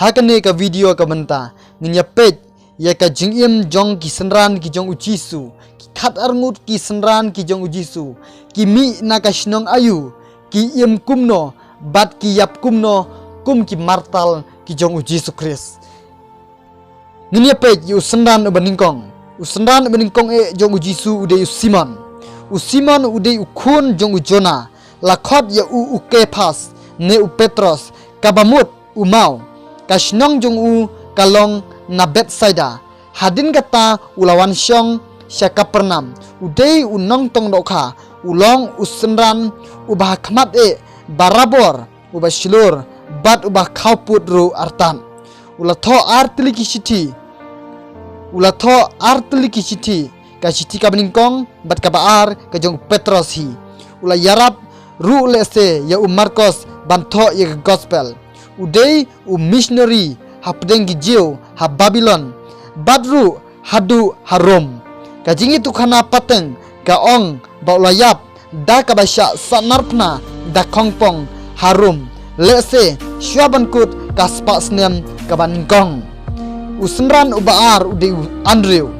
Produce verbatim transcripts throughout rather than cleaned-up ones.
Ha kane ka video ka mynta ngin ïa peit ïa ka jingim jong ki synran ki jong u Jisu, ki khatar ngut ki synran ki jong u Jisu, ki mih na ka shnong aïu, ki im kumno, bad ki ïap kumno kum ki martar ki jong u Jisu Khrist. Ngin ïa peit ïa u synran uba nyngkong. U synran uba nyngkong eh jong u Jisu u dei u Simon. U Simon u dei u khun jong u Jonah. La khot ïa u u Kephas, ne u Petros, kaba mut u maw. Ka shnong jong u ka long na Bethsaida. Hadien kata u la wan shong sha Kapernaum. U dei u nongtong dohkha, u long u synran uba ha khmat eh barabor, uba shlur, bad uba khawpud ruh artat. U la thoh ar tylli ki shithi. U la thoh ar tylli ki shithi. Ka shithi kaba nyngkong bad kaba ar ka jong u Petros hi. U la ïarap ruh lehse ïa u Markos ban thoh ïa ka gospel. U dei u missionary hapdeng ki Jiw ha Babilon, bad ruh haduh ha Rom. Ka jingïathuhkhana pateng ka ong ba u la ïap da kaba shah sahnarphna da khongpong ha Rom, lehse shuwa ban kut ka spah snem kaba nyngkong. U synran uba ar u dei u Andrew.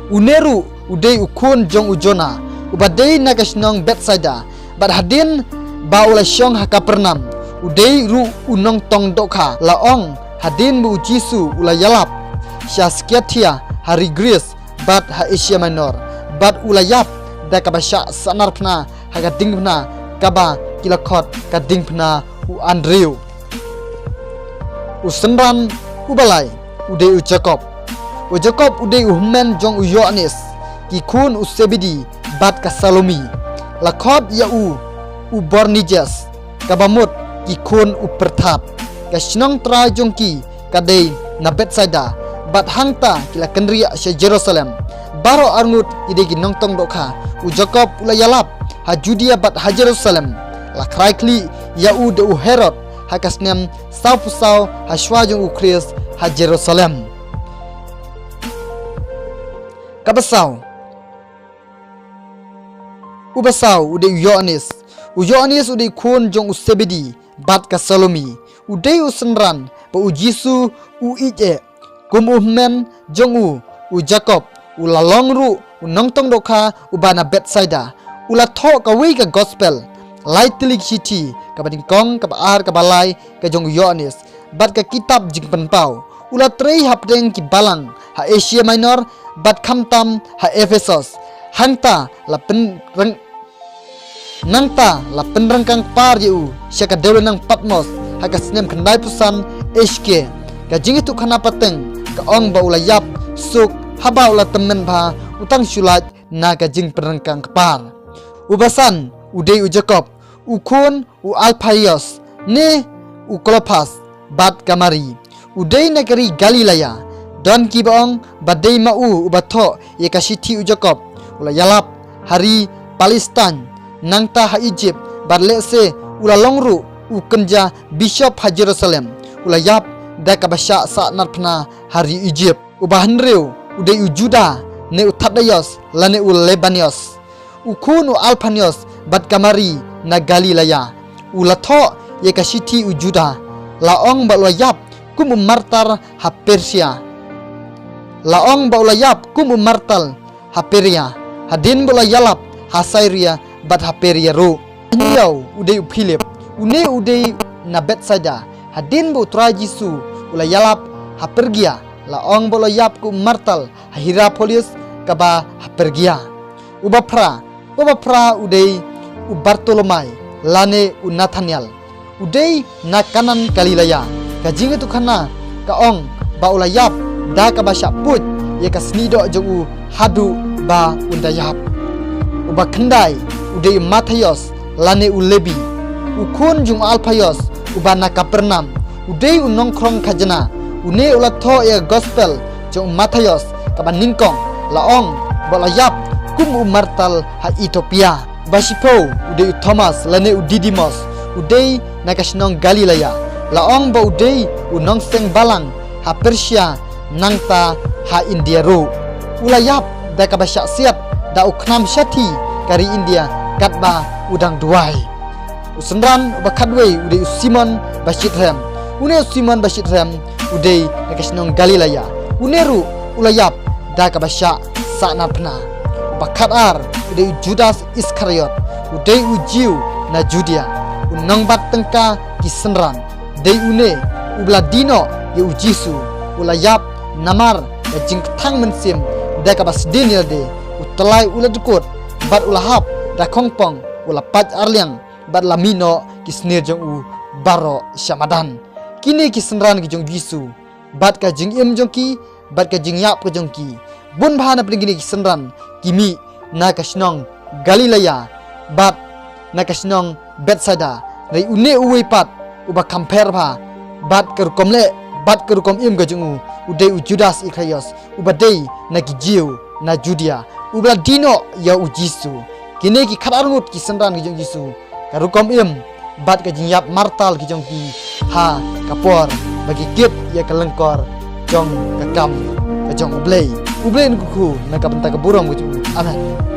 Une ruh u dei u khun jong u Jonah, uba dei na ka shnong Bethsaida. Bad hadien ba u la shong ha Kapernaum, u dei ruh u nongtong dohkha. La ong hadien ba u Jisu u la ïalap sha Skythia ha ri Greece bad ha Asia Minor, bad u la ïap da kaba shah sahnarphna ha ka diengphna kaba ki la khot ka diengphna u Andrew. U synran uba lai u dei u Jakob. U Jakob u dei u hynmen jong u Ïoannis, ki khun u Sebedi bad ka Salome. La khot ïa u u Boanerges, kaba mut ki khun u pyrthat. Ka shnong trai jong ki ka dei na Bethsaida, bad hangta ki la kynriah sha Jerusalem. Baroh arngut ki dei ki nongtong dohkha. U Jakob u la ïalap ha Judia bad ha Jerusalem. La khrai khlieh ïa u da u Herod ha ka snem sawphew saw ha shuwa jong u Khrist ha Jerusalem. Kaba saw. Uba saw u dei u Ïoannis. U Ïoannis u dei khun jong u Sebedi bad ka Salome. U dei u synran ba u Jisu u ïeit eh. Kum u hynmen jong u, u Jakob, u la long ruh u nongtong dohkha uba na Bethsaida. U la thoh kawei ka gospel, lai tylli ki shithi, kaba nyngkong, kaba ar, kaba lai ka jong u Ïoannis, bad ka kitab Jingpynpaw. U la trei hapdeng ki balang ha Asia Minor, bad khamtam ha Ephesus. Hangta la pynreng Nangta la pynryngkang kpar ïa u sha ka dewlynnong Patmos ha ka snem khyndaiphew san H K. Ka jingïathuhkhana pateng ka ong ba u la ïap suk haba u la tymmen bha, u tang shu lait na ka jingpynryngkang kpar. Uba san u dei u Jakob, u khun u Alphaeus, ne u Klopas, bad ka Mari. U dei na ka ri Galilea. Don kiba ong ba dei ma u uba thoh ïa ka shithi u Jakob. U la ïalap ha ri Palestine, nangta ha Egypt, bad lehse u la long ruh u kynja bishop ha Jerusalem. U la ïap da kaba shah sahnarphna ha ri Egypt. Uba hynriew u dei u Juda, ne u Thaddaeus, lane u Lebanius, u khun u Alphaeus bad ka Mari na Galilea. U la thoh ïa ka shithi u Juda. La ong ba u la ïap kum u martar ha Persia. La ong ba u la ïap kum u martar ha Peria, hadien ba u la ïalap ha Syria bad ha Peria ruh. Hynñiew u dei u Philip, une u dei na Bethsaida. Hadien ba u Trai Jisu u la ïalap ha Pergia, la ong ba u la ïap kum u martar ha Hierapolis kaba ha Pergia. Uba phra, uba phra u dei u Bartolomai, lane u Nathanael. U dei na Kana Galilea. Ka jingïathuhkhana ka ong ba u la ïap da kaba shah puit ïa ka snieh doh jong u haduh ba un da ïap. Uba khyndai u dei u Mathaios, lane u Lebi, u khun jong u Alphaeus, uba na Kapernaum. U dei u nongkhrong khajna. Une u la thoh ïa ka gospel jong u Mathaios kaba nyngkong, la ong ba u la ïap kum u martar ha Ethiopia. Ba shiphew u dei u Thomas, lane u Didimos, u dei na ka shnong Galilea. La ong ba u dei u nongseng balang ha Persia, nangta ha India ruh. U la ïap da kaba shah siat da u khnam shathie ka ri India katba u dang duwai. U synran uba khatwei u dei u Simon ba shitrhem. Une u Simon ba shitrhem u dei na ka shnong Galilea. Une ruh u la ïap da kaba shah sahnarphna. Ba khatar u dei u Judas Iskariot, u dei u Jiw na Judia, u nongbat tyngka ki synran. Dei une u ba la die noh ïa u Jisu, u la ïap namar ka jingkthang mynsiem da kaba sdien ïa lade. U tyllai u la dkut bad u la hap da khongpong, u la pait arliang bad la mih noh ki snier jong u baroh sha madan. Kine ki synran ki jong u Jisu, bad ka jingim jong ki, bad ka jingïap ka jong ki, bun bha na pdeng kine ki synran ki mih na ka shnong Galilea bad na ka shnong Bethsaida. Hynrei une uwei pat uba kham pher bha bad ka rukom leh bad ka rukom im ka jong u, u dei u Judas Iskariot, uba dei na ki Jiw na Judia, u ba la die noh ïa u Jisu. Kine ki khatar ngut ki synran ki jong u Jisu, ka rukom im bad ka jingïap martyr ki jong ki ha ka por ba ki kit ïa ka lyngkor jong ka kam ka jong U Blei. U Blei un kyrkhu na ka bynta ka burom ka jong u. Amen.